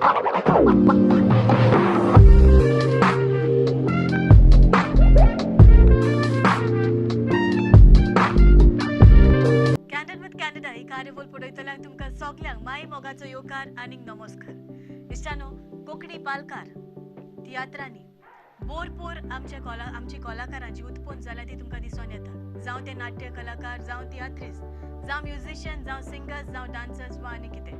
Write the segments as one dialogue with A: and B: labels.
A: Candid with Candida ही कार्यावळ पळयतल्यांक तुमकां सगल्यांक माय मोगाचो येवकार आनी नमस्कार. इश्टानो, कोंकणी पालकार तियात्रांनी भरपूर आमच्या आमची कलाकारां जी उत्पन्न जाल्या ती तुमकां दिसून येता. जावं ते नाट्य कलाकार, जावं तियात्रिस्ट, जावं म्युझिशियन, जावं सिंगर्स, जावं डान्सर्स वा आनी कितें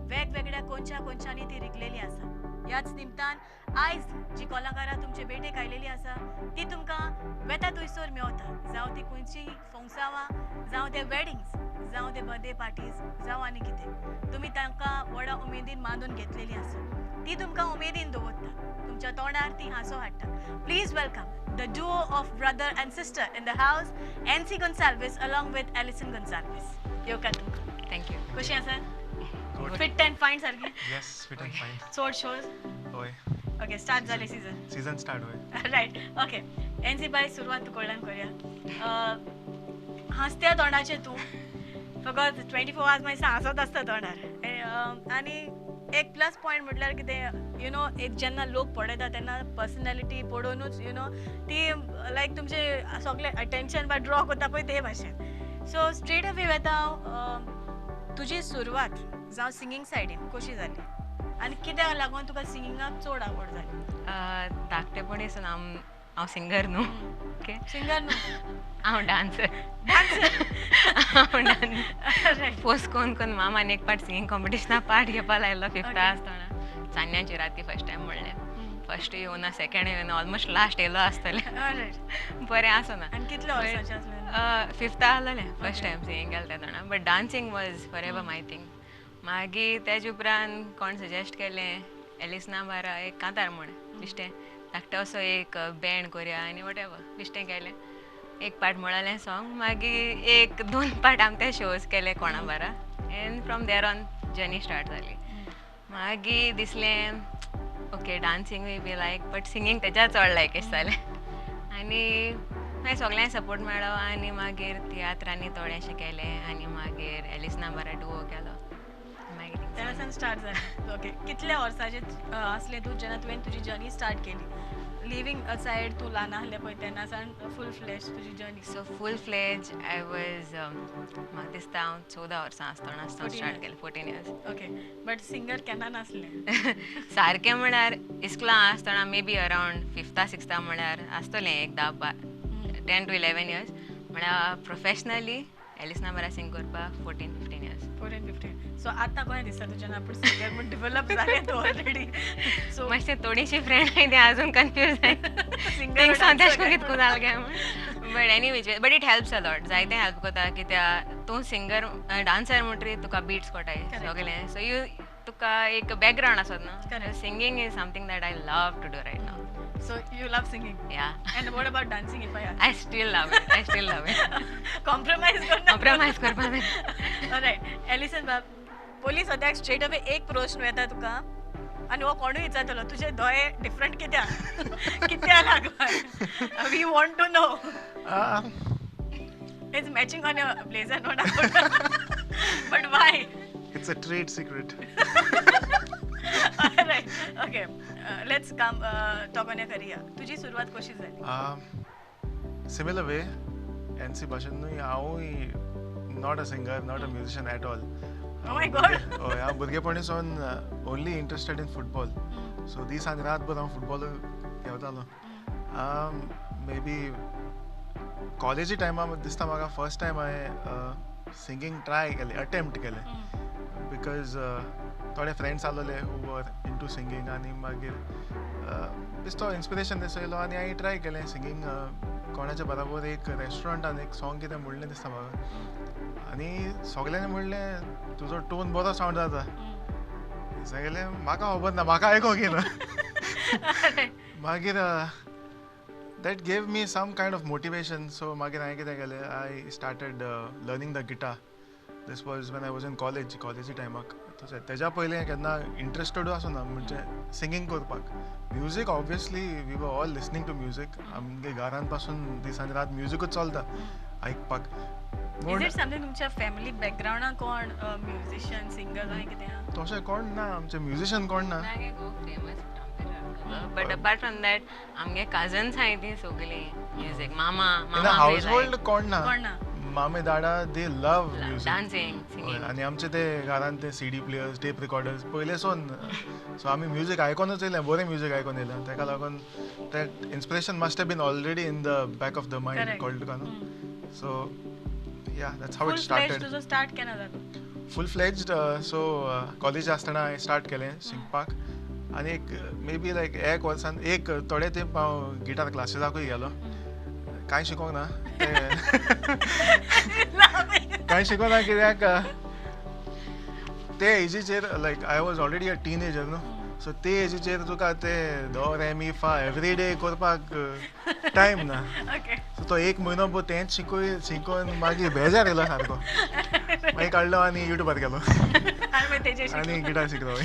A: वेगवेगळ्या कोनशा कोनशांनी ती रिगलेली आसा. ह्याच निमतान आयज जी कलाकारां तुमचे भेटेक आयलेली आसा ती तुमकां वेता थंयसर मेवता. जावं ती खंयची फोंगसावां, जावं ते वेडिंग्स, जावं ते बर्थडे पार्टीज, जावं आनी कितें, तुमी तांकां व्हडा उमेदीन मानून घेतलेली आसा. ती तुमकां उमेदीन दवरता, तुमच्या तोंडार ती हांसो हाडटा. Please welcome the duo of brother and sister in the house, N C Gonsalves along with Alison Gonsalves. येवकार तुमकां.
B: Thank you.
A: कशी आसा? फिट अँड फायन सारकी?
C: Yes, fit and fine.
A: चड शोज?
C: होय.
A: ओके, स्टार्ट जाले सीजन?
C: सीजन स्टार्ट होय.
A: Right, okay. Nancy बाय, सुरवात तुकडल्यान करूया. हांसत्या तोंडाचें तूं फकत 24 आवर्स मागीर हांसत आसता तोंडार. आनी एक प्लस पॉयंट म्हटल्यार कितें, you know, एक जेन्ना लोक पळयता तेन्ना पर्सनॅलिटी पळोवनूच you know ती लायक तुमचे सगळे अटेंशन बा ड्रॉ करता पळय ते भाशेन. सो स्ट्रेट अवे वेता हांव, तुजी सुरवात जावं सिंगींग सायडीन कशी जाली आनी कित्याक लागून तुका सिंगिंगाक चड आवड जाली?
B: धाकटेपणी सावन हांव सिंगर न्हू. ओके,
A: सिंगर न्हू?
B: हांव डान्सर.
A: डान्सर.
B: हांव डान्सर. फोर्स कोन कोन मामान एक पाट सिंगींग कॉम्पिटिशना पार्ट घेवपा लायलो फिफ्था आसतना. चान्न्याची राती फर्स्ट टायम म्हणलें. फर्स्ट येवना, सेकंड येवना, ऑलमोस्ट लास्ट येयलो आसतलें. बरें आसना.
A: आनी कितले वर्सांचें आसलें?
B: फिफ्था आसलेलें फर्स्ट टायम सिंगींग केलें तेन्ना. But dancing was forever my thing. मागीर तेजे उपरांत कोण सजेस्ट केलें एलिसना बारा एक कांतार म्हण बिश्टें धाकटो असो एक बँड करया आनी what ever बिश्टें केलें. एक पार्ट म्हळालें सॉंग, मागीर एक दोन पार्ट आम ते शोज केले कोणा बारा, and from there on journey start जाली. मागीर दिसलें ओके डांसिंगूय बी लायक, बट सिंगींग तेज्या चड लायक अशें जालें. आनी मागीर सगल्यांक सपोर्ट मेळ्ळो आनी मागीर तियात्रांनी थोडेशें केलें आनी मागीर एलिसना बारा डुओ केलो. मागीर
A: तेन्ना स्टार्ट जालें. ओके, कितल्या वर्साचें आसलें तूं जेन्ना तुवें तुजी जर्नी स्टार्ट केली? लिवींग असायड तूं ल्हान आहलें पळय तेन्ना सावन फूल फ्लॅज तुजी journey.
B: So full fledge I was, म्हाका दिसता हांव 14 वर्सां आसतना आसतना स्टार्ट केलें, 14 इयर्स.
A: ओके, बट सिंगर केन्ना नासलें?
B: सारकें म्हळ्यार इस्कुलां आसतना मे बी अरावंड फिफ्था सिक्स्था म्हळ्यार आसतलें एक 10 to 11 years. म्हळ्यार प्रोफेशनली एलिसना बारा सिंग करपाक 14-15 इयर्स.
A: 14-15. सो आतां कशें दिसता तुज्यान आपूण सिंगर म्हूण डेव्हलप जालें तूं ऑलरेडी? सो
B: मातशें थोडीशीं फ्रेंड आहाय ती आजून कन्फ्यूज जाय, थिंग सांग तेश कितको जालें काय म्हूण. But anyway, but it helps a lot. जायतें हेल्प करता कित्याक तूं सिंगर डान्सर म्हणटरीर तुका बिट्स कोटाय सगळें, सो you तुका एक बॅकग्रावंड आसत न्हू. Singing is something that I love to do right now.
A: So you love singing?
B: Yeah.
A: And what about dancing if I ask?
B: I still love it. I still love it.
A: Compromise करना.
B: Compromise करपा.
A: Alright. Alison बाब, पयलीं सद्याक straight away एक प्रश्न येता तुका आनी हो कोणूय विचारतलो, तुजे दोळे डिफरंट कित्याक? कित्याक लागून? We want to know. It's matching on your blazer, no doubt. But why?
C: It's a trade secret.
A: Alright, okay. Let's come talk on your career. तुजी सुरवात कशी जाली?
C: सिमिलर वे एनसी भाशेन न्हय, हांवूय not a singer, not a musician at all.
A: Oh my God.
C: हय, हांव भुरगेपणी सावन only interested in football. So दीस आनी रातभर हांव फुटबॉल खेळतालो. मे बी कॉलेजी टायमार दिसता म्हाका फर्स्ट टायम हांवें सिंगींग ट्राय केलें, अटेम्प्ट केलें, because थोडे फ्रेंड्स आसलेले who were into singing आनी मागीर बेश्टो इन्स्पिरेशन दिसो येयलो आनी हांवें ट्राय केलें सिंगींग. कोणाच्या बराबर एक रेस्टॉरंटान एक सॉंग कितें म्हणलें दिसता म्हाका, आनी सगल्यांनी म्हणलें तुजो टोन बरो सावंड जाता. सगळें म्हाका खबर ना, म्हाका आयकोंक येना. मागीर that gave me some kind of motivation. So मागीर हांवें कितें केलें, I started learning the guitar. This was when I was in college, कॉलेजी टायमाक. तशें तेज्या पयलीं केन्ना इंट्रस्टेडूय आसना म्हणजे सिंगींग करपाक. Music obviously we were all listening to music, आमगे घरान पासून दीस आनी रात म्युजिकूच चलता आयकपाक.
A: Is it something तुमच्या फॅमिली बॅकग्राऊंडान कोण म्युझिशियन सिंगर काय कितें?
C: तशें कोण ना, आमचे म्युझिशियन कोण ना.
B: Famous but apart from that आमगे कजन्स आहाय ती सगळीं म्युझिक. मामा
C: इन हाऊस होल्ड कोण ना, मामे दादा they love music,
B: dancing, singing.
C: आनी आमचे ते घरान ते सीडी प्लेयर्स, टेप रिकॉर्डर्स पयलेसून. सो आमी म्युझिक आयकोनूच येयले, बरें म्युझिक आयकोन येयले. ताका लागून that inspiration must have been already in the back of the mind, कळ्ळें तुका न्हू. So yeah, that's how it started.
A: तुजो स्टार्ट केन्ना जालो
C: फूल फ्लेज्ड? सो कॉलेज आसतना हांवें स्टार्ट केलें शिकपाक आनी एक मे बी लायक एक वर्सान एक थोडे तेंप हांव गिटार क्लासीसाकूय गेलो. कांय शिकोंक ना, कांय शिकोंक ना कित्याक ते एजीचेर like I was already a teenager न्हू. सो ते एजीचेर तुका ते do re mi fa every day करपाक टायम ना. सो तो एक म्हयनो भर तेंच शिकून शिकून मागीर बेजार येयलो सारको. मागीर काडलो आनी युट्यूबार गेलो आनी गिटार शिकलो.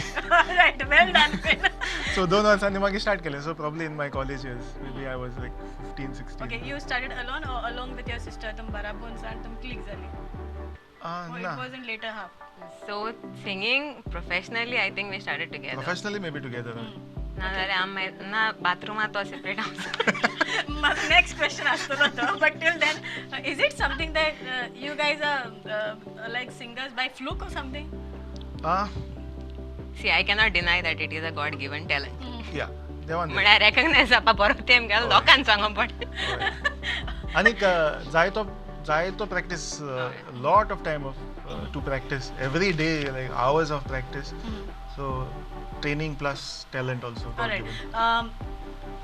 C: सो 2 वर्सांनी मागीर स्टार्ट केलें. So probably in my college years maybe I was like 15, 16.
A: Okay, you started alone or along with your sister? तुम बराबर सान तुम क्लिक जाली?
C: ना.
A: It was in later half.
B: So singing professionally, I think we started together.
C: Professionally maybe together.
B: ना जाल्यार आम ना बाथरूमात तो सेपरेट आसा.
A: My next question आसतलो तो, but till then, is it something that you guys are like singers by fluke or something?
B: See, I cannot deny that it is a God given talent.
C: Yeah, देवान.
B: म्हळ्यार रेकग्नायज जावपा बरो तेंप गेलो, लोकांक सांगप पडटा.
C: आनीक जायतो practice, lot of time of to practice every day, like hours of practice. So training plus talent also.
A: Alright.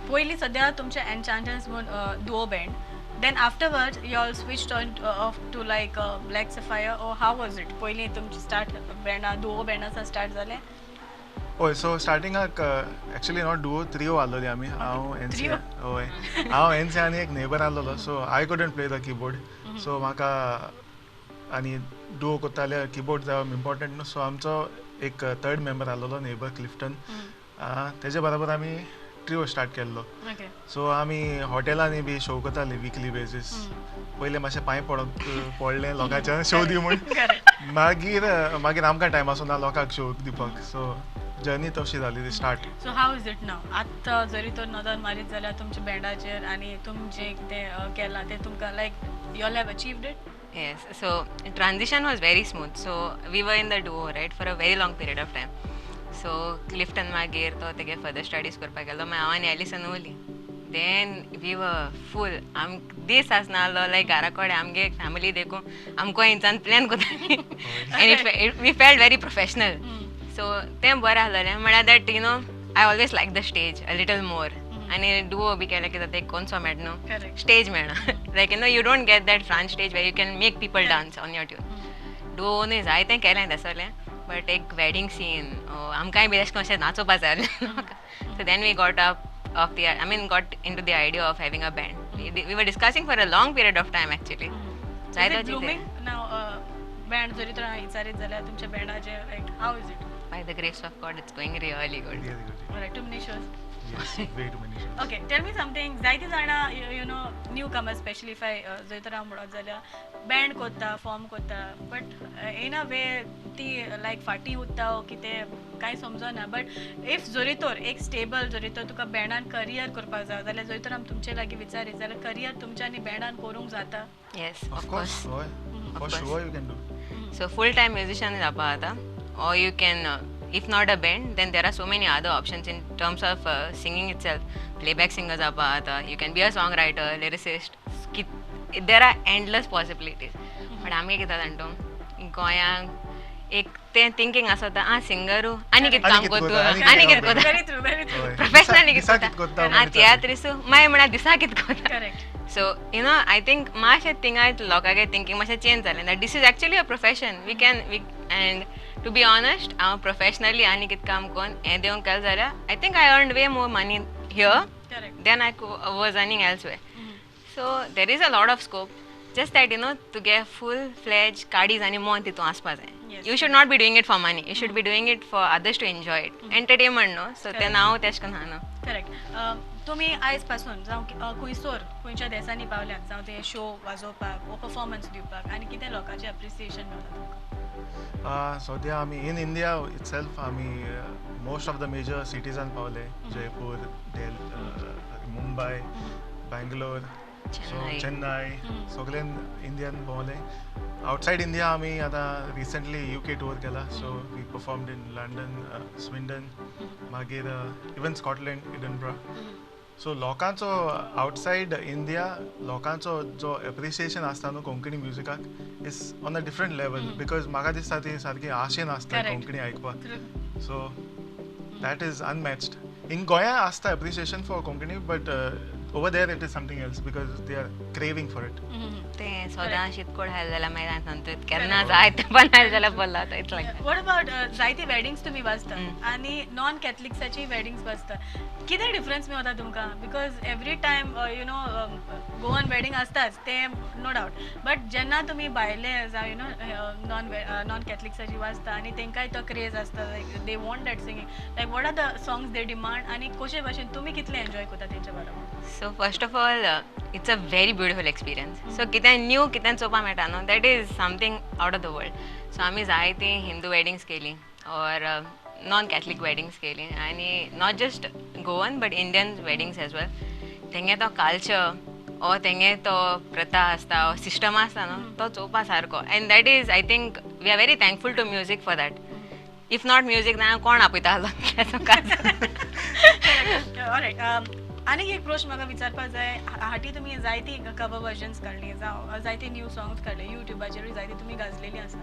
A: पयलीं सद्या तुमच्या एन्चांटर्स म्हूण duo band, then afterwards you all switched on off to like Black Sapphire, or how was it? पयलीं तुमची start बँडा दुओ बँडासान start जालें?
C: हय, so स्टार्टिंगाक actually not Duo, trio आहलोली आमी. हांव एनसी, हय हांव एनसी आनी एक नेबर आहलोलो. So I couldn't play the keyboard. So म्हाका आनी डुओ करता जाल्यार किबोर्ड जाय इम्पॉर्टंट न्हू. सो आमचो एक थर्ड मेंबर आहलोलो नेबर क्लिफ्टन, तेजे बरोबर आमी ट्रिओ स्टार्ट केल्लो. सो आमी हॉटेलांनी बी शो करताली विकली बेजीस. पयलें मातशें पांय पडलें लोकांच्या शो दी म्हूण, मागीर मागीर आमकां टायम आसना लोकांक शो दिवपाक. सो जर्नी तशी जाली ती start.
A: So how is it now? आतां जरी तर नदर मारीत जाल्यार तुमच्या बँडाचेर आनी तुमचें कितें केलां तें तुमकां like you all have achieved it?
B: Yes, so transition was very smooth. So we were in the duo, right, for a very long period of time. So Clifton मागीर तो तेगे फर्दर स्टडीज करपाक गेलो, मागीर हांव आनी एलिसन उरली. Then we were फूल, आम दीस आसनालो लायक घरा कडेन आमगे फॅमिली देखून आमकां हिंचान प्लॅन करताली and it we felt very professional. So तें बरें आसलेलें म्हळ्यार that you know I always like the stage a little more. आनी डुओ बी केलें कितें जाता, एक कोनसो मेळटा न्हू, स्टेज मेळना. Like you know you don't get that front stage where you can make people dance on your tune. Duo न्हय जायतें केलें तसलें, बट एक वेडींग सीन आमकांय बी अशें कशें नाचोवपा जाय आसलें. So then we got up of the, I mean got into the idea of having a band. We were discussing for a long period of time actually.
A: Band जरी तर विचारीत जाल्यार तुमच्या बँडाचेर like how is it?
B: By the grace of God it's going really good.
A: Alright, too many shows?
C: Yes, way too many shows.
A: Okay, tell me something. जायते जाणां you know newcomer specially if I जरी तर हांव म्हणत जाल्यार band कोत्ता, form कोत्ता, but in अ वे ती लायक फाटीं उरता वो कितें कांय समजना. बट if जरी तर एक स्टेबल जरी तर तुका बँडान करियर करपाक जाय जाल्यार जरी तर आमी तुमचे लागीं विचारीत जाल्यार करियर तुमच्यांनी बँडान करूंक जाता?
B: Yes, of course.
C: For sure you can do.
B: So full time musician जावपा जाता, or you can if not a band then there are so many other options in terms of singing itself. Playback singer जावपा जाता, you can be a songwriter, lyricist, there are endless possibilities. But आमी कितें जाणा तूं, गोंयांक एक तें thinking आसता, आं सिंगरू आनी कितें काम करता, आनी कितें करता, प्रोफेशनली कितें करता, आं तियात्रिसू मागीर म्हळ्यार दिसा कितें करता. So you know I think मातशें थिंगा लोकांगे थिंकींग मातशें चेंज जालें that this is actually a profession. We can we and to be honest हांव प्रोफेशनली आनी कितें काम करून हें दिवंक केलें जाल्यार I think I earn way more money here than I was earning elsewhere. So there is a lot of scope. Just that you know तुगे फूल फ्लॅज काळीज आनी मन तितून आसपा जाय. You should not be doing it for money, you should be doing it for others to enjoy it, entertainment न्हू. So तें हांव तेश करून आहा न्हू.
A: करेक्ट. तुमी आयज पासून जावं खुंयसर खंयच्या देसांनी पावल्यात, जावं ते शो वाजोवपाक वो परफॉर्मन्स दिवपाक, आनी कितें लोकांचें एप्रिसिएशन मेळटा तुमकां?
C: सद्या आमी इन इंडिया इटसेल्फ आमी most of the major citizen पावले, जयपूर, मुंबय, बँगलोर, सो चेन्नय, सगळे इंडियान भोंवले. आउटसायड इंडिया आमी आतां रिसंटली UK tour केला, so we performed in London, Swindon, मागीर इवन स्कॉटलँड, एडिनब्रा. सो लोकांचो आउटसायड इंडिया लोकांचो जो एप्रिसिएशन आसता न्हू Konkani म्युजिकाक is on a different level, because म्हाका दिसता ती सारकी आशेन आसता कोंकणी आयकपाक. So that is unmatched. In गोंया आसता appreciation for Konkani, but over there it is something else because they are craving for it.
B: तें सदां शीतकोड खायलें जाल्यार मागीर सांगतात केन्ना जाय तें पण खायलें जाल्यार पडला. It's like
A: what about जायती वेडिंग्स तुमी वाजता आनी नॉन कॅथलिक्साची वेडिंग्स वाजता, कितें डिफरन्स मेवता तुमकां? Because every time you know Goan wedding आसताच तें नो डावट, बट जेन्ना तुमी भायले जावं you know non कॅथलिक्साची वाजता आनी तेंकांय तो क्रेज आसता, like they want that singing, like what are the songs they demand आनी कशे भाशेन तुमी कितले एन्जॉय करता तेंच्या बरोबर?
B: So first of all, it's a very beautiful experience. So कितें न्यू कितें चोवपा मेळटा न्हू, that is something out of the world. So आमी जायतीं हिंदू वेडिंग्स केली or non Catholic weddings केली, आनी not just Goan but Indian weddings as well. तेंगे तो कल्चर ओ तेंगे तो प्रथा आसता ओ सिस्टम आसता न्हू, तो चोवपा सारको. And that is, I think we are very thankful to music for that. If not music ना कोण आपयता आसलो.
A: आनीक एक प्रश्न म्हाका विचारपाक जाय. हाटी तुमी जायती कवर वर्जन्स काडली जावं जायते न्यू सॉंग्स काडले, युट्यूबाचेरूय जायती तुमी गाजलेली आसा,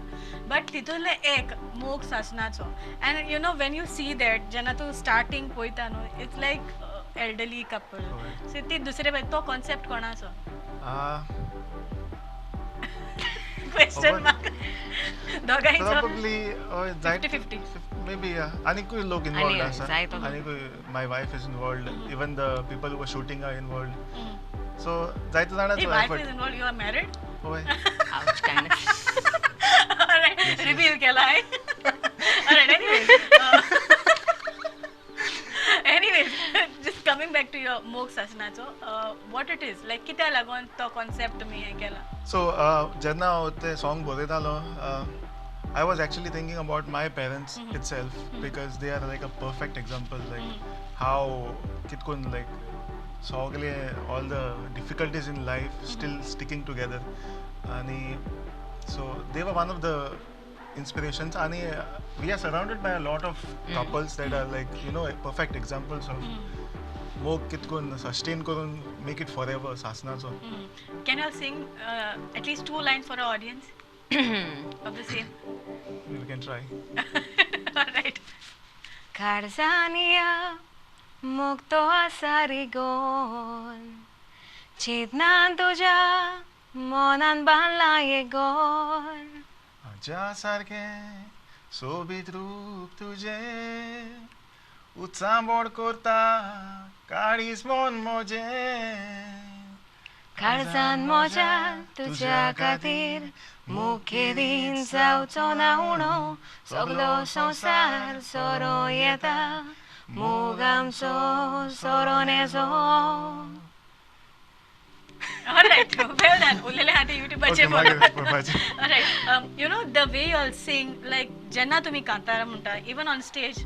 A: बट तितूंतलें एक मोग सासनाचो, and you know when you see that, जेन्ना तूं स्टार्टींग पळयता न्हू, it's like elderly couple. So ती दुसरे तो कॉन्सेप्ट कोणाचो? क्वेश्चन मार्क दोगांयचो.
C: Probably
A: 50-50
C: maybe. आनीकूय लोक इन्वॉल्वड आसा, आनीकूय my wife is involved, even the people who are shooting are involved. So जायते जाणांचो
A: wife is involved. You are married?
C: हय.
B: आउच काइंड
A: ऑलराइट, रिवील केला हांवें. Alright, anyways, just coming back to your मोग सासनाचो, what it is like, कित्याक लागून तो concept तुमी हें केला?
C: सो जेन्ना हांव तें song बरयतालो, I was actually thinking about my parents itself, because they are like a perfect example, like how kitkun like sogle all the difficulties in life still sticking together. And so they were one of the inspirations. And we are surrounded by a lot of couples that are like, you know, perfect examples of mog kitkun sustain korun make it forever sasnacho.
A: Can you sing at least 2 lines for our audience of the same?
C: We can try.
A: All right.
B: काळजानिया मुक्तो आसा गोल, चिंतनान तुज्या मनान बांदला एक गोल,
C: म्हज्या सारकें सोबीत रूप तुजें उचांबळ करता काळीज मन म्हजें,
B: काळजान म्हज्या तुज्या खातीर मुखेदीन जावचो ना उणो, सगलो संवसार सोरो येता मोग आमचो सोरोन येचो.
A: Alright, well done. उरलेले आतां युट्यूबाचेर. Alright, you know the way you all sing, like जेन्ना तुमी कांतारा म्हणटा, इवन ऑन स्टेज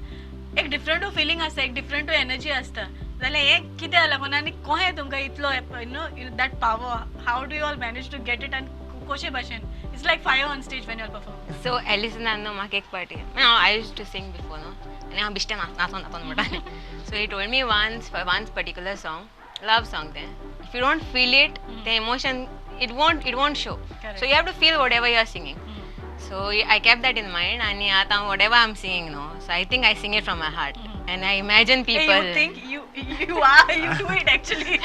A: एक डिफरंट फिलींग आसता, एक डिफरंट एनर्जी आसता. जाल्यार हें कित्याक लागून आनी कोहें तुमकां इतलो you know that power, how do you all manage to get it आनी कशे भाशेन? It's like fire on stage when you all perform.
B: So एलिसनान न्हू म्हाका एक party, I used to sing before न्हू, आनी हांव बिश्टें नाचोन नाचोन म्हणटालें. So he told me once for once particular song, love song तें, if you don't feel it, the emotion it won't show.
A: Correct.
B: So you have to feel whatever you are singing. So I kept that in mind, and आता whatever I'm singing no, so I think I sing it from my heart. And I imagine people.
A: Hey, you think you are, you do it actually.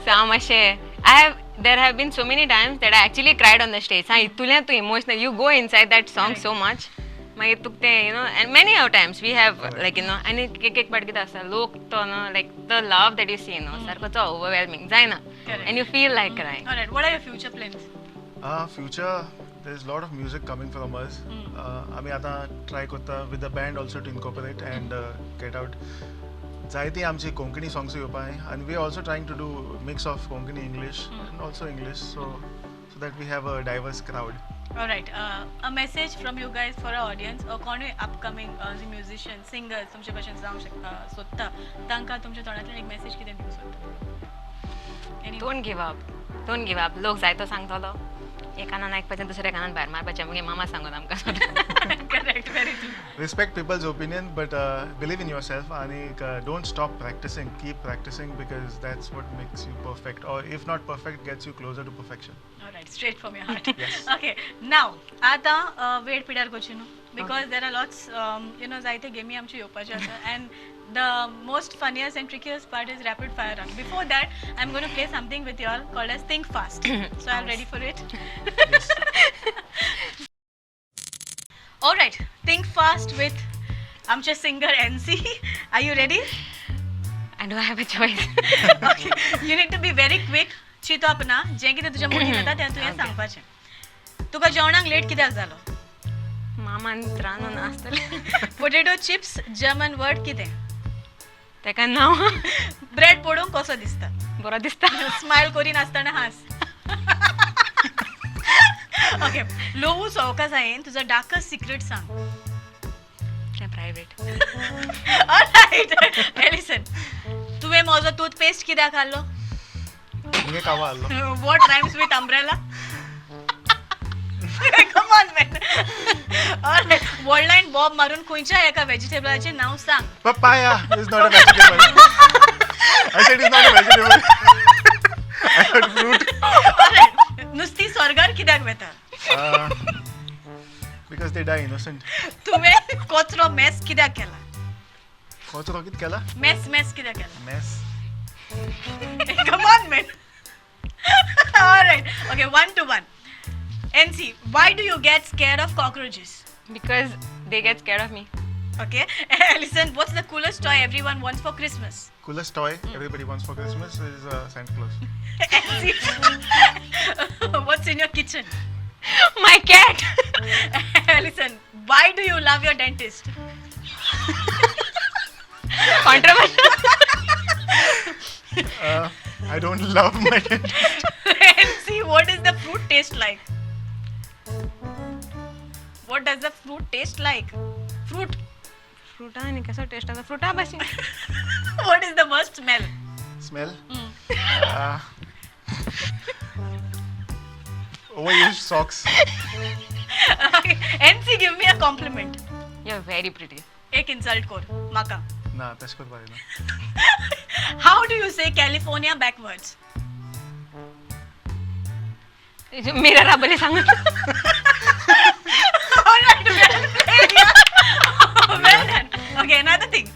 B: So I have, there have been so many times that I actually cried on the stage. Ha, itule tu emotional, you go inside that song so much. मागीर तुका तें you know, and many of times we have like you know, आनी एक एक पाट कितें आसता लोक तो न्हू like the love that you see न्हू सारको तो ओवरवेल्मिंग जायना and you feel like crying.
A: Alright, what are your future plans?
C: Future, there is lot of music coming from us. आमी आतां ट्राय करता with the band also to incorporate and get out जायती आमची Konkani songs येवपा आनी we also trying to do mix of Konkani English and also English, so so that we have a diverse crowd.
A: Alright, a message from you guys for our audience or कोणूय upcoming musician, singers तुमचे भशेन जावंक शकता सोदता तांकां तुमच्या तोंडांतल्यान एक मॅसेज कितें दिवंक सोदता?
B: Don't give up, don't give up. लोक जायतो सांगतलो, एक कानान आयकपाचें दुसऱ्या कानान भायर मारपाचें, मागीर मामा सांगून आमकां.
A: Correct, very true.
C: Respect people's opinion, but believe in yourself and don't stop practicing. Keep practicing because that's what makes you perfect, or if not perfect, gets you closer to perfection.
A: All right, straight from your heart.
C: Yes.
A: Okay, now आता वेळ पिड्यार करची न्हू, because there are lots, you know, जायते गेमी आमच्यो येवपाच्यो आसा, and the most funniest and trickiest part is rapid fire round. Before that, I'm going to play something with you all called as Think Fast. So I'm ready for it.
C: Yes.
A: All right, Think Fast with आमचे singer NC. Are you ready?
B: I don't have a choice.
A: Okay, you need to be very quick. चिंतप ना, जें कितें तुज्या मतींत येता तें तुवें सांगपाचें. तुका जेवणाक लेट कित्याक जालो?
B: मामान रांदून आसतलें.
A: पोटेटो चिप्स जर्मन वर्ड कितें?
B: तेका नांव.
A: ब्रेड पडूंक कसो दिसता?
B: बरो दिसता.
A: स्मायल करिनासतना हांस. ओके, लोवू सवकासायेन तुजो डार्कस्ट सिक्रेट सांग.
B: तें प्रायवेट.
A: ऑलरायट, एलिसन, तुवें म्हजो टूथपेस्ट कित्याक खाल्लो?
C: मुगे कावा आहलो.
A: What rhymes with umbrella? Come on, man. Alright, व्हडल्यान बॉब मारून खंयच्या एका वेजिटेबलाचें नांव सांग.
C: Papaya is not a vegetable. I said it's not a vegetable. I heard fruit.
A: Alright, नुस्ती स्वर्गार कित्याक वता?
C: Because they die innocent.
A: तुवें कचरो मेस कित्याक केला?
C: कचरो कितें केला?
A: मेस मेस कित्याक केला?
C: Mess.
A: Come on, man. Alright, okay, 1-1. NC, why do you get scared of cockroaches?
B: Because they get scared of me.
A: Okay. Alison, what's the coolest toy everyone wants for Christmas?
C: Coolest toy everybody wants for Christmas is Santa Claus.
A: NC, what's in your kitchen?
B: My cat.
A: Alison, why do you love your dentist?
B: Controversial.
C: I don't love my dentist.
A: NC, what does the fruit taste like? What does the fruit taste like? Fruit.
B: फ्रुटा आनी कसो taste आसा? फ्रुटा भाशेन.
A: What is the worst smell?
C: Smell? Overused socks.
A: Okay. NC, give me a compliment.
B: You are very pretty.
A: एक insult कर माका.
C: ना, तशें करपाक जायना.
A: How do you say California backwards?
B: मिररा बरें सांग.
A: Alright, well played. Well done. Okay, another thing.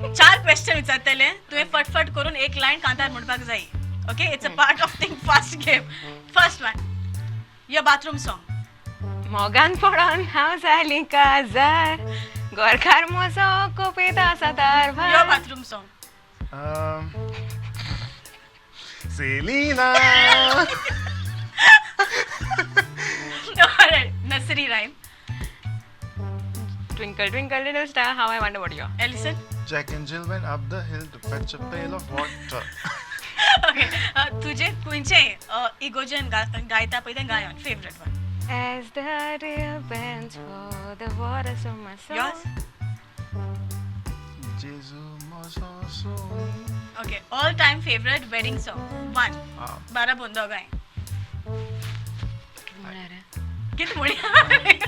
A: 4 question विचारतले, तुवें फटफट करून एक लायन कांतार म्हणपाक जाय. Okay, it's a part of think fast game. First one, your bathroom song.
B: मोगान पडोन हांव जालीं काजार, गोरकार म्हजो कोपेत आसा तार.
A: Your bathroom song.
C: Selena.
A: Alright, nursery rhyme.
B: Twinkle twinkle little star, how I wonder what you are.
A: Alison.
C: Jack and Jill went up the hill to fetch a pail of water.
A: Okay, तुझे खंयचें इगोजन गायता पळय तें गायन favourite one.
B: As the deer pants for the waters of my soul.
A: Yours?
C: Jesu mozo soul.
A: Okay, all time favorite wedding song. 1. बारा बोंदो गाय. कितें म्हणया?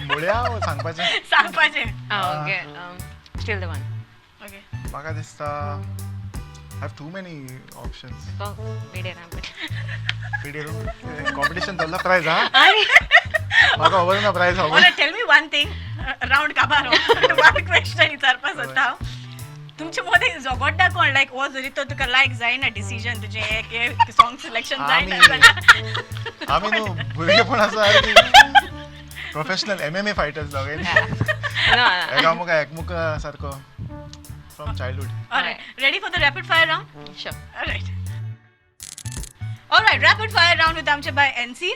C: मुळ्या सांगपाचें?
A: सांगपाचें.
B: Okay, still the one.
A: Okay.
C: म्हाका दिसता I have too many options. पिडेर कॉम्पिटिशन चल्ला प्रायज हा, म्हाका खबर ना prize.
A: Alright, tell me one thing. Round काबार वन क्वेश्चन विचारपा सोदता हांव. तुमचे मदें झगडटा कोण? लायक हो जरी तो तुका लायक जायना डिसिजन तुजें एक सॉंग सिलेक्शन जायना जाल्यार
C: आमी न्हू भुरगेपण आसा. Professional MMA fighters दोगांय.
B: No.
C: एकामुका एकमुका सारको from childhood.
A: Alright, ready for the rapid fire round?
B: Sure.
A: Alright. Alright, rapid fire round with आमचे बाय NC.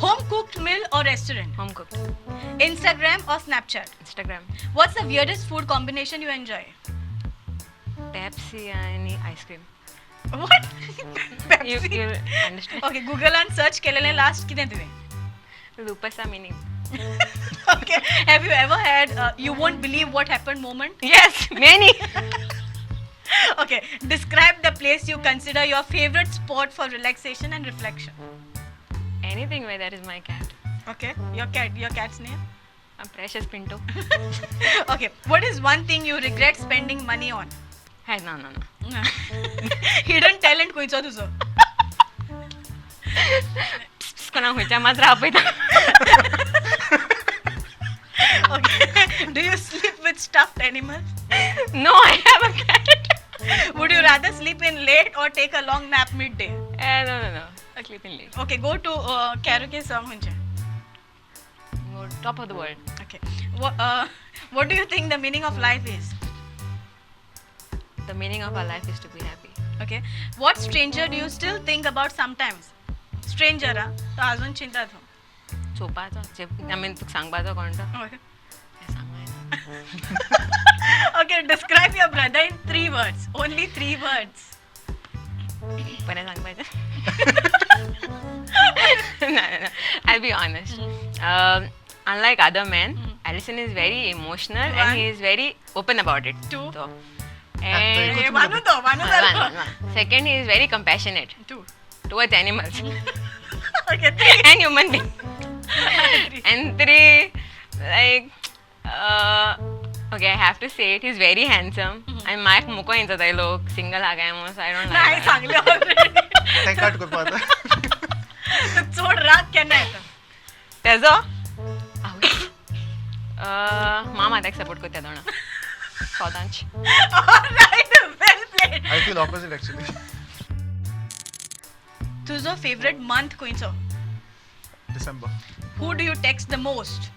A: Home cooked meal or restaurant?
B: Home cooked.
A: Instagram or Snapchat?
B: Instagram.
A: What's the weirdest food combination you enjoy?
B: Pepsi आनी ice cream.
A: What?
B: You
A: Pepsi.
B: You understand.
A: Okay, गुगलान search केलेलें last कितें तुवें?
B: लुपसा meaning.
A: Okay, have you ever had you won't believe what happened moment?
B: Yes, many.
A: Okay, describe the place you consider your favorite spot for relaxation and reflection.
B: Anything where there is my cat.
A: Okay, your cat, your cat's name?
B: A precious Pinto.
A: Okay, what is one thing you regret spending money on?
B: Hey, no, no, no.
A: Hidden talent खंयचो तुजो?
B: कोणाक खंयच्या माजरा आपयता.
A: Okay, do you sleep with stuffed animals?
B: No, I have a cat.
A: Would you rather sleep in late or take a long nap midday?
B: No, no, no. I sleep in late.
A: Okay, go to karaoke song खंयचें?
B: Go top of the world.
A: Okay, what do you think the meaning of life is?
B: The meaning of our life is to be happy.
A: Okay, what stranger do you still think about sometimes? Stranger ah, तो अजून चिंता तूं.
B: चोवपाचो, I mean तुका सांगपाचो कोण तो?
A: Okay.
B: सांगू.
A: Okay, describe your brother in three words. Only three words.
B: बरें सांगपाचें ना ना, I'll be honest. Unlike other men, Allison is very emotional
A: One.
B: And he is very open about it.
A: Two.
B: So,
C: Ah,
B: and
A: Eh, one तो, one
B: one,
A: जालो.
B: one, one. Second, he is very compassionate
A: Two.
B: towards animals
A: Okay, three.
B: and human beings.
A: Three.
B: And three, like, okay, I have to say it, he's very handsome. And my मुको इंचता लोक single हा काय म्हणून, so I don't
A: नाही
B: like that.
A: सांगले already.
C: तें cut करपा आतां.
A: चड राग केन्ना येता?
B: तेजो मामा ताका सपोर्ट करता दोणा सदांच.
A: Alright, well played.
C: I feel opposite actually.
A: तुझो favorite month खंयचो?
C: December.
A: Who do you text the most?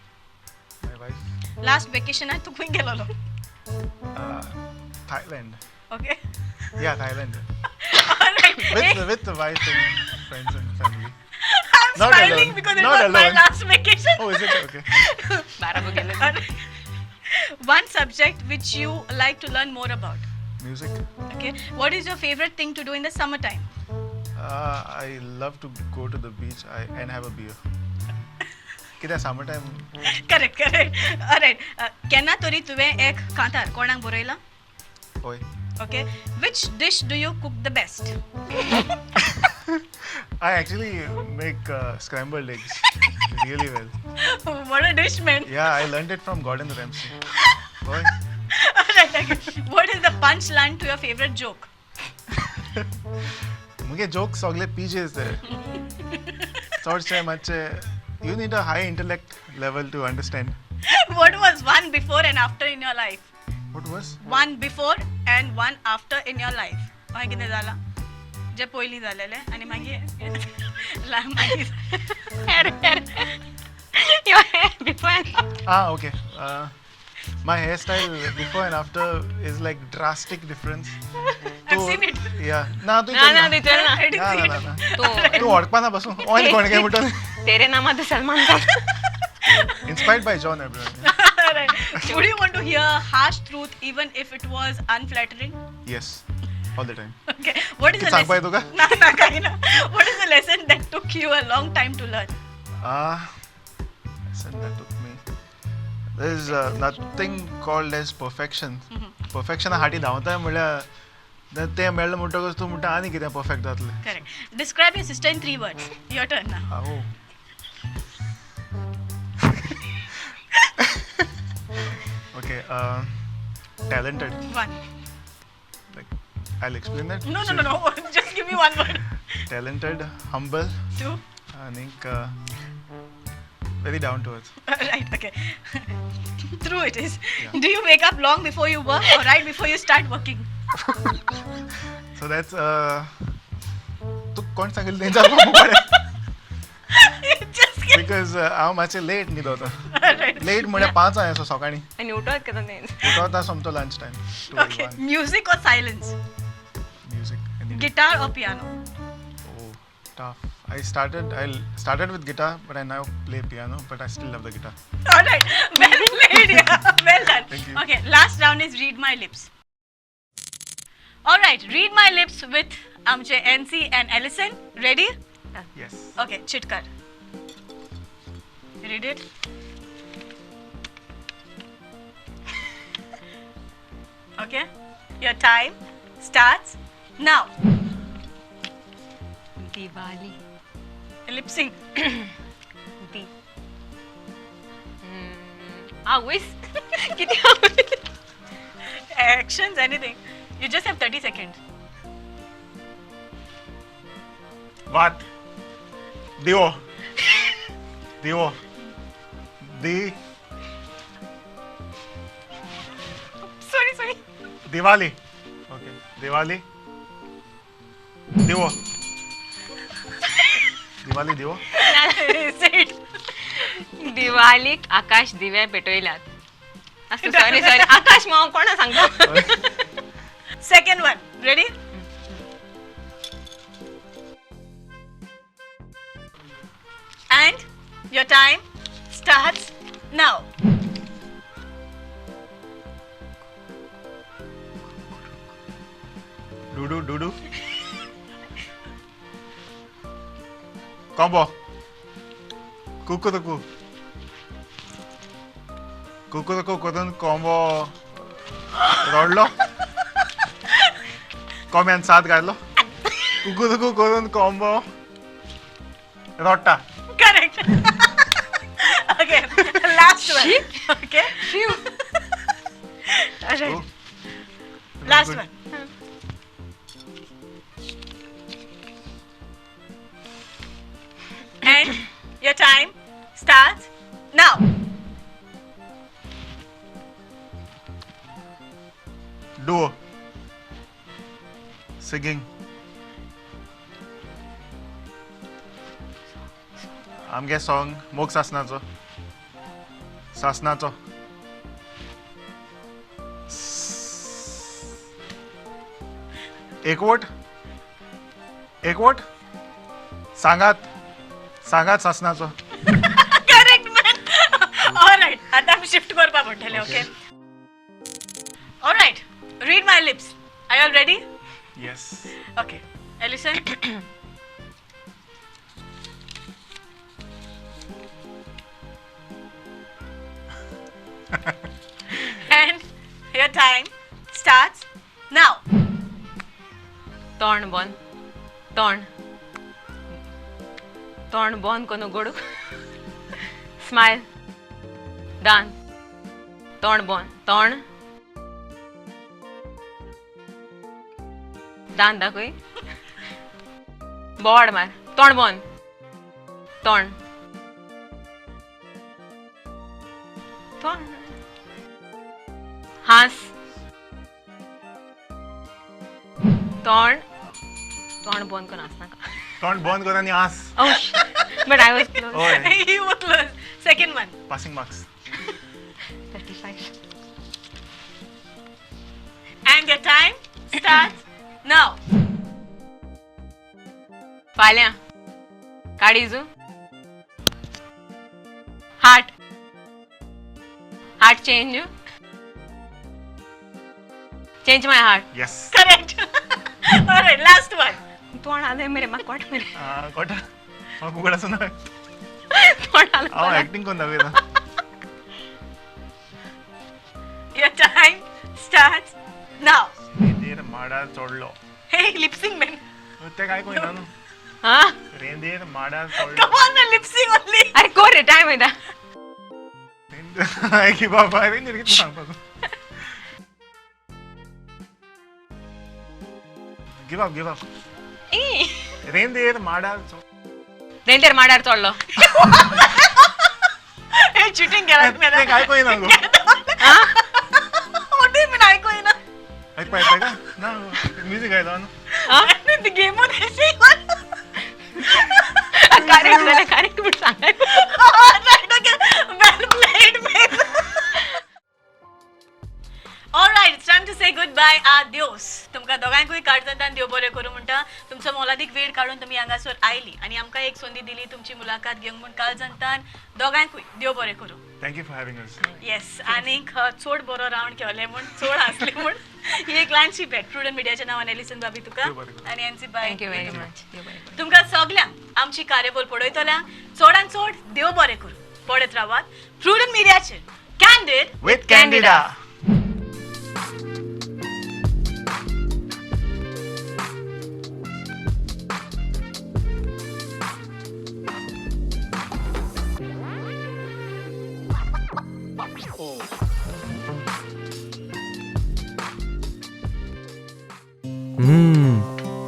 C: My wife.
A: Last vacation तू खंय गेलोलो?
C: Thailand.
A: Okay.
C: Yeah, Thailand.
A: Alright.
C: With the wife and friends and family.
A: I'm
C: Not
A: smiling
C: alone.
A: because it
C: Not
A: was my
C: alone.
A: last vacation.
C: Oh, is it? Okay.
B: बाराबो गेले.
A: Alright. One subject which you like to learn more about.
C: Music.
A: Okay. What is your favorite thing to do in the summertime?
C: I love to go to the beach and have a beer. कित्याक summer time?
A: Correct, correct. Alright. केन्ना तरी तुवें एक कांतार कोणाक बरयला?
C: होय.
A: Okay. Which dish do you cook the best?
C: I actually make scrambled eggs really well.
A: What a dish, man.
C: Yeah, I learned it from Gordon Ramsay. Boy.
A: Alright, okay. What is the punchline to your favorite joke?
C: मुगे jokes सगळे PJs ते चडशे मातशे you need a high intellect level to understand.
A: What was one before and after in your life?
C: What was?
A: One before and one after in your life. मागीर कितें जालां जे पयलीं जालेलें आनी मागीर मागीर
B: Your hair before and after.
C: Ah, okay. My hairstyle before and after is like drastic difference.
A: I've seen it.
C: Yeah. ना तू
B: ना ना, तिचेर ना.
A: I didn't
C: ना
A: see
C: ना
A: it.
C: ना.
B: तू
C: तू वळखपाना बसून ऑयल कोण काय म्हणतो.
B: तेरे नामा तो Salman Khan.
C: Inspired by John Abraham.
A: Alright. Would you want to hear harsh truth even if it was unflattering?
C: Yes, all the time.
A: Okay. What is the
C: किती सांगपाय
A: lesson?
C: तुका?
A: ना ना काही ना. What is the lesson that took you a long time to learn?
C: Lesson that took me. There is nothing called as perfection. Perfection Hati धांवता म्हणल्यार तें मेळ्ळें म्हणटकच तूं म्हणटा आनी कितें परफेक्ट जातलें.
A: Correct. Describe your sister in three words. Your turn now.
C: Oh. Okay, talented.
A: One.
C: Like, I'll explain that.
A: No, no, no, no. Just give me one word.
C: Talented, humble,
A: Two.
C: आनीक very down to earth.
A: Right, okay. True it is.
C: Yeah.
A: Do you wake up long before you work or right before you start working?
C: So that's तू कोण सांगितलं तेंच्या
A: Just
C: Because हांव मातशें late न्हिदोता. Late म्हळ्यार 5 असो सकाळीं.
B: आनी उठत केदो न्ही.
C: उठोता सोमतो lunch time.
A: Okay, music or silence?
C: Music.
A: Guitar or piano?
C: Oh, tough. I started with guitar, but I now play piano, but I still love the guitar.
A: All right, well played. Yeah. Well done.
C: Thank you.
A: Okay, last round is read my lips. All right, read my lips with आमचे NC and Ellison. Ready?
C: Yes.
A: Okay, चिटकर. Read it. Okay, your time starts now.
B: Diwali.
A: Lip sync.
B: दी आवयस किती आवय.
A: Actions, anything. You just have 30 seconds.
C: वात. दिवो. दिवो. दी.
B: Sorry sorry.
C: Diwali. Okay. Diwali. दिवो. दिवाली दिवो.
A: Say it.
B: दिवालीक आकाश दिवे पेटयल्यात. आसूं, सॉरी सॉरी. आकाश हांव कोणा सांगता.
A: Second one. Ready? And your time starts now.
C: Dudu Dudu. कोंबो. कुकुरुकू. कुकुरुकू करून कोंबो रडलो. कोंब्यान साद घातलो. कुकुरुकू करून कोंबो रडटा.
A: Correct. Okay. Last one. Okay. All right.
C: Oh.
A: Last
C: Good.
A: one. And your time starts now.
C: Duo. Singing. आमगे सॉंग मोग सासनाचो. सासनाचो. एकवट. एकवट. सांगात. सांगात सासनाचो.
A: Correct, man. All right. आता आमी शिफ्ट करपा पडटलें. Okay. All right. Read my lips. Are you all ready?
C: Yes.
A: Okay. Ellison. And your time starts now.
B: तोंड बंद. तोंड तोंड बंद करून गोडू. स्मायल. दान. तोंड बंद. तोंड दान दाखय. बोड मार. तोंड बंद. तोंड तोंड हांस. तोंड तोंड बंद करून हांस नाका.
C: तोंड बंद कर आनी हांस.
B: Oh, but I was close.
C: हय.
A: You were close. Second one.
C: Passing marks.
B: 35.
A: And your time starts now.
B: फाल्यां काळीजू. Heart. Heart change. Change my heart.
C: Yes.
A: Correct. All right, last one.
B: तोंड आलय मरे म्हाका कोट मरे.
C: कोटा म्हाका उगड आसूं ना.
B: तोंड आलं.
C: हांव एक्टींग करून दाखयता.
A: Your time starts now.
C: रेंदेर माडार चडलो.
A: Hey, lip sync, man.
C: तें काय कळना न्हू.
B: हा.
C: रेंदेर माडार चडलो.
A: Come on, man, lip sync only.
B: अरे कोर रे टायम वयता.
C: की बाबा रेंदेर कितें सांगपाचो. Give up, give up. रेंदेर माडार
B: रेंदेर माडार चडलो.
A: Hey, cheating केला
C: तें काय कळना गो.
A: What do you mean I कळना?
C: आयकपा येता का ना? म्युजीक आयलो न्हू.
A: The game on
B: correct जाल्यार करेक्ट म्हूण सांगाय.
A: Alright, it's time to say goodbye, adios. तुमकां दोगांयकूय काळजांतल्यान देव बरें करूं म्हणटा. तुमचो मोलादीक वेळ काडून तुमी हांगासर आयली आनी आमकां एक संदी दिली तुमची मुलाखत घेवंक म्हूण काळजांतल्यान दोगांयकूय देव बरें करूं.
C: Thank you for having us.
A: Yes, आनीक चड बरो रावंड खेळले म्हूण, चड हांसले म्हूण ही एक ल्हानशी भेट प्रुडंट मिडियाच्या नांवान एलिसन भाभी तुका
C: देव बरें करूं.
A: आनी एनसी बाय.
B: Thank you very much. देव बरें करूं.
A: तुमकां सगल्यांक आमची कार्यावळ पळयतल्यांक चडान चड देव बरें करूं. पळयत रावात प्रुडंट मिडियाचेर कॅन्डीड
C: विथ कॅन्डिडा.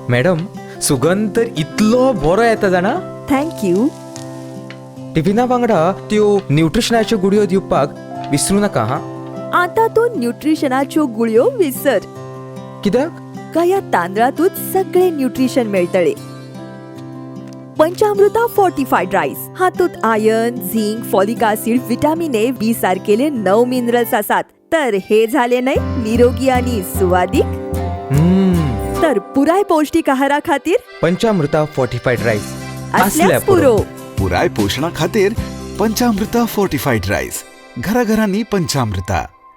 D: मॅडम, सुगंध तर इतलो बरो येता जाणा.
E: Thank you.
D: टिफिना वांगडा त्यो न्युट्रिशनाच्यो गुळयो दिवपाक विसरू नाका हा.
E: आता तूं न्युट्रिशनाच्यो गुळयो विसर.
D: कित्याक?
E: का तांदळातूच सगळे न्युट्रिशन मेळटले. पंचामृता फोर्टिफायड रायस हातूंत iron, zinc, folic acid, vitamin A, B सारकेले 9 minerals आसात. तर हे झाले न्हय निरोगी आणि सुवादीक. तर पुराय पौष्टिक आहारा खातीर
D: पंचामृता फोर्टिफायड रायस
E: असल्याच पुरो.
F: पुराय पोशणा खातीर पंचामृता फोर्टिफायड रायस. घराघरांनी पंचामृता.